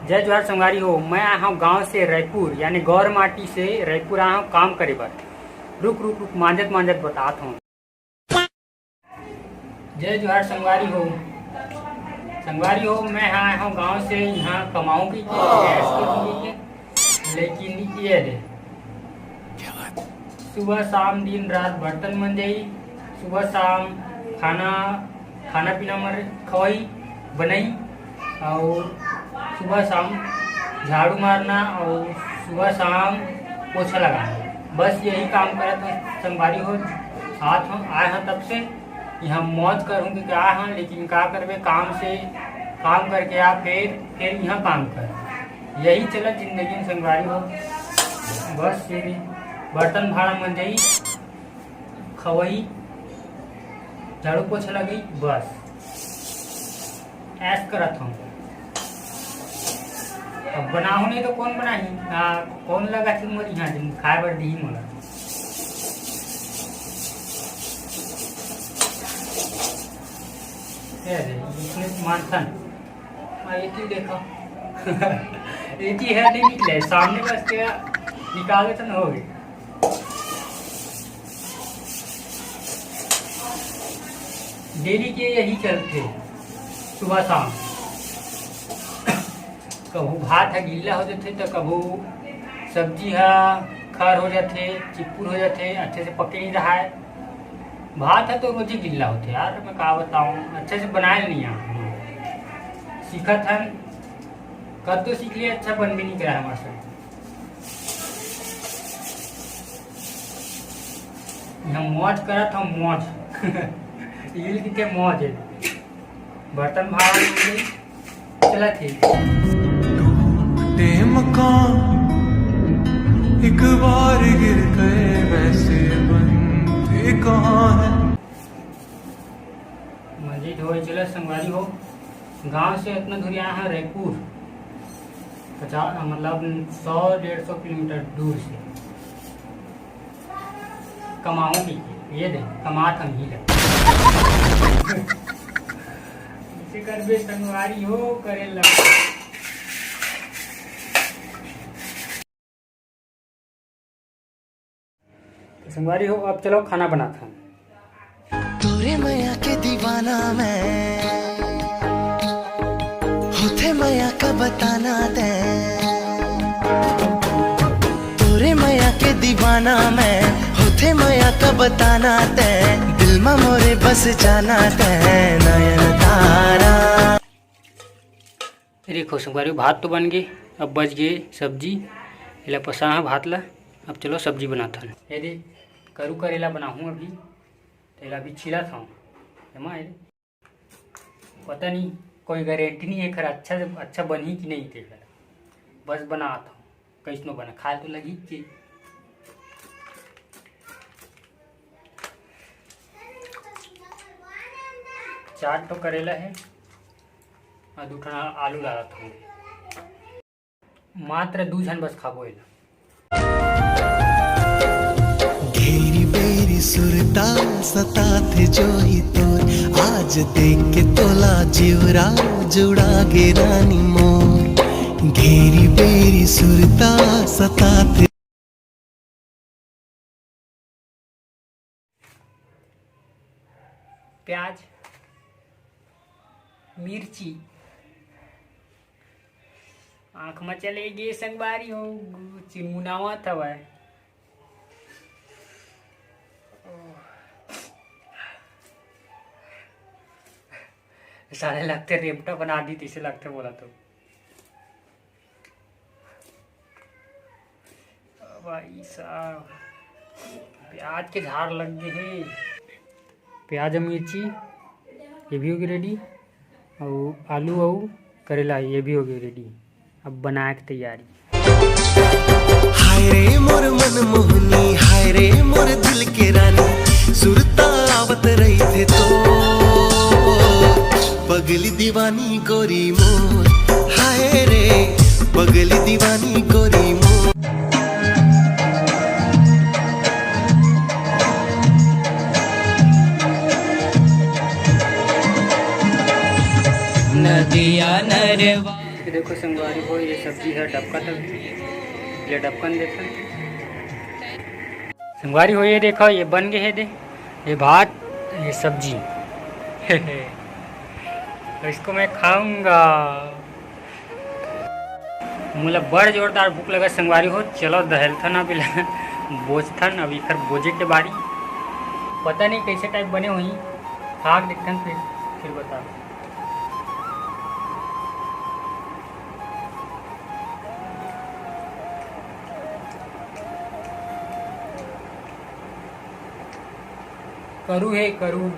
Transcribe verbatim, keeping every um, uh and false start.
जय जोहार संगवारी हो, मैं आए हंव गांव से रईपुर, यानी गौर माटी से रईपुर आए हंव काम करे बर। रुक रुक रुक, मांजत मांजत बतात हंव। जय जोहार संगवारी हो। संगवारी हो, मैं आए हंव गांव से, इहां कमाहूं कहिके, ऐश करहूं कहिके, लेकिन ये दे, सुबह शाम दिन रात बर्तन मंजई, सुबह शाम खाना, खाना पीना मर खवई, बनई, अउ सुबह शाम झाड़ू मारना अउ सुबह शाम पोछा लगाना। बस यही काम करत हंव संगवारी हो। आत हंव, आए हंव तब से, इहां मौज करहूं कहिके आए हंव, लेकिन का करबे, काम से, काम करके आ, फिर, फिर इहां काम कर। यही चलत जिंदगी में संगवारी हो। बस ये बर्तन भाड़ा मंजई, खवई, झाड़ू पोछा लगई, बस ऐश करत हंव। अब बनाहूं नहीं तो कोन बनाही? आ, कोन लगाथे मोर इहां, जेन खाए बर दिही मोला? ए रे, इसने मानथन। हां, एती देखा। एती हे, नहीं निकले, सामने बस के निकाले तो न होगे। डेली के यही चलथे, सुबह शाम। कभू भात ह गिल्ला हो जाथे, त कभू सब्जी ह खर हो जाथे, चिपुर हो जाथे, अच्छे से पके नहीं रहाय। भात ह तो रोजे गिल्ला होथे यार, मैं का बताऊं, अच्छे से बनाए नहीं आ। सीखत हन, कब तो सीख लिया, अच्छा बन भी नहीं करा हमारे से। इहां मौज करत हंव, मौज। इल के मौज हे। बर्तन भाड़ा मंजई, चलत हे। टूटे मकान, एक बार गिर गए, वैसे बनते कहाँ हैं। मंजई धोए चलत संगवारी हो, गांव से इतना दूर आए हंव रईपुर, पचास, मतलब सौ डेढ़ सौ किलोमीटर दूर से। कमाहूं भी, ये दे, कमात हंव ही ले। इसे करबे संगवारी हो, करे ला। तो संगवारी हो, अब चलो खाना बनात हन। तोरे मया के दीवाना मैं, होथे मया का बताना तैं। तोरे मया के दीवाना मैं, होथे मया का बताना तैं। दिल मा मोरे बस जाना तैं, नयन तारा। देखो संगवारी, भात तो बन गे, अब बच गे सब्जी। एला पसा ह भात ला। अब चलो सब्जी बनात हन। ये दे, करू करेला बनाहूं अभी, तेला अभी छीलत हंव। एमा ये दे, पता नहीं, कोई गारंटी नहीं एकर अच्छा, अच्छा बनही कि नहीं तेकर। बस बनात हंव, कइसनो बना, खाए तो लगही के। चार ठो करेला हे, अउ दू ठन आलू डालत हंव। मात्र दू झन बस खाबो एला। घेरी बेरी सुरता सताथे जोही तोर, आज देख के तोला जिवरा जुड़ा गे रानी मोर। घेरी बेरी सुरता सताथे। प्याज, मिर्ची, आँख म चले गे संगवारी हो, चिनमुनावत हवय। साले लगथे रेमटा बना दी, तइसे लगथे मोला तो। भाई साहब, प्याज के झार लग गे हे। प्याज अउ मिर्ची, ये भी हो गे रेडी, अउ आलू अउ करेला, ये भी हो गे रेडी। अब बनाए के तैयारी। हाय रे मोर मन मोहनी, हाय रे मोर दिल के रानी, सुरता आवत रहिथे तो। पगली दीवानी गोरी मोर, हाय रे, पगली दीवानी गोरी मोर। नदिया नरवा। देखो संगवारी हो, ये सब्जी ह डबकत हे, ले डबकन देखन। संगवारी हो, ये देखो, ये बन गए हे दे, ये भात, ये सब्जी। तो इसको मैं खाऊंगा। मोला बड़ जोरदार भूख लगा संगवारी हो, चलो दहेलथन अभी ला, बोजथन, अभी एखर बोजे के बारी। पता नहीं कैसे टाइप बने होही, खा के देखथन फिर, फिर बता। करू हे करू।